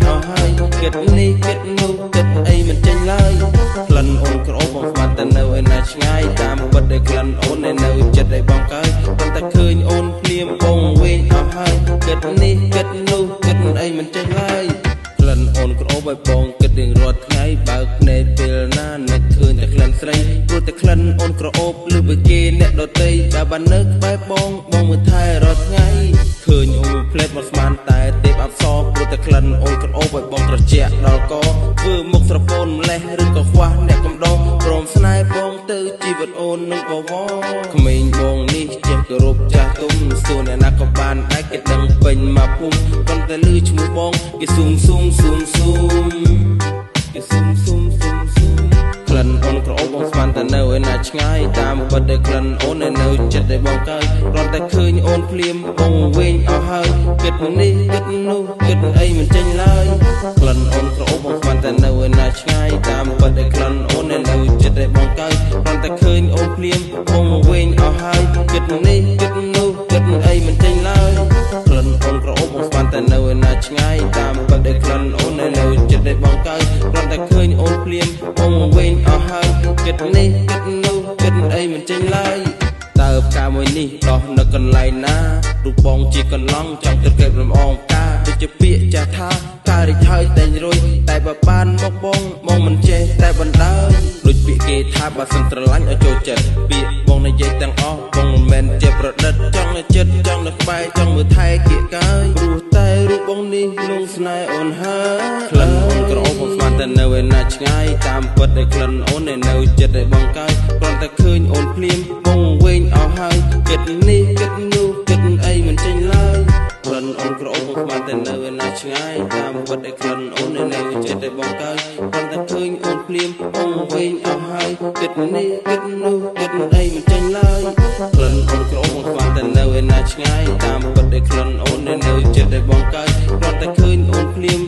អស់ហើយគិតនេះគិតនោះគិតអីមិនចេញឡើយក្លិនអូនក្រអូបបងស្មានតែនៅឯណាឆ្ងាយតាមពិតដែលក្លិនអូននៅចិត្តឲ្យបងកើយប៉ុន្តែឃើញអូនភ្លាមបងវែងអស់ហើយគិតនេះគិតនោះគិតអីមិនចេញឡើយក្លិនអូនក្រអូបឲ្យបងគិតរៀងរាល់ថ្ងៃបើកភ្នែកពេលណានឹកឃើញតែក្លិនស្រីព្រោះតែក្លិនអូនក្រអូបលឺបើគេអ្នកដទៃដែលបាននៅក្បែរបងបងមើលថែរាល់ថ្ងៃឃើញអូនផ្លេតមកស្មានតែទេពអប្សរព្រោះតែក្លិនអូនក្រអូបឲ្យបងត្រជាក់ដល់កធ្វើមុខស្រពោនម្លេះឬក៏ខ្វះអ្នកកំដរព្រមស្នេហ៍បងទៅជីវិតអូននឹងបវរក្មេងបងនេះចេះគោរពចាស់ទុំសួរអ្នកណាក៏បានដែរគេដឹងពេញមកភូមិប៉ុន្តែលឺឈ្មោះបងគេស៊ុំស៊ុំស៊ុំស៊ុំគេស៊ុំស៊ុំស៊ុំស៊ុំក្លិនអូនក្រអូបបងស្មានតែនៅឯណាឆ្ងាយតាមពិតដែលក្លិនអូននៅចិត្តឲ្យបងកើយគ្រាន់តែឃើញអូនភ្លាមបងវែងអស់ហើយគិតនេះគិតនោះគិតអីមិនចេញឡើយក្លិនអូនក្រអូបបងស្មានតែនៅឯណាឆ្ងាយតាមពិតដែលក្លិនអូននៅចិត្តឲ្យបងកើយគ្រាន់តែឃើញអូនភ្លាមបងវែងអស់ហើយគិតនេះគិតនោះគិតអីមិនចេញឡើយក្លិនអូនក្រអូបបងស្មានតែនៅឯណាឆ្ងាយតាមពិតដែលក្លិនអូននៅចិត្តឲ្យបងកើយគ្រាន់តែឃើញអូនភ្លាមបងវែងអស់ហើយគិតនេះគិតនោះគិតអីមិនចេញឡើយតើផ្កាមួយនេះដោះនៅកន្លែងណារូបបងជាកន្លងចង់ទៅកេបលំអងផ្កាដូចជាពាក្យចាស់ថាការរិចហើយតែងរុយតែបើបានមកបងបងមិនចេះតែបណ្ដោយដូចពាក្យគេថាបើសិនស្រឡាញ់ឲ្យចូលចិត្តពាក្យបងនិយាយទាំងអស់បងមិនមែនជាប្រឌិតចង់នៅចិត្តចង់នៅក្បែរចង់មើលថែគៀកកាយព្រោះតែរូបបងនេះលងស្នេហ៍អូនហើយក្លិនអូនក្រអូបបងស្មានតែនៅឯណាឆ្ងាយតាមពិតដែលក្លិនអូននៅចិត្តឲ្យបងកើយគ្រាន់តែឃើញអូនភ្លាមបងវែងអស់ហើយគិតនេះគិតនោះគិតអីមិនចេញឡើយក្លិនអូនក្រអូបបងស្មានតែនៅឯណាឆ្ងាយតាមពិតដែលក្លិនអូននៅចិត្តឲ្យបងកើយគ្រាន់តែឃើញអូនភ្លាមបងវែងអស់ហើយគិតនេះគិតនោះគិតអីមិនចេញឡើយក្លិនអូនក្រអូបបងស្មានតែនៅឯណាឆ្ងាយតាមពិតដែលក្លិនអូននៅចិត្តឲ្យបងកើយគ្រាន់តែឃើញអូនភ្លាម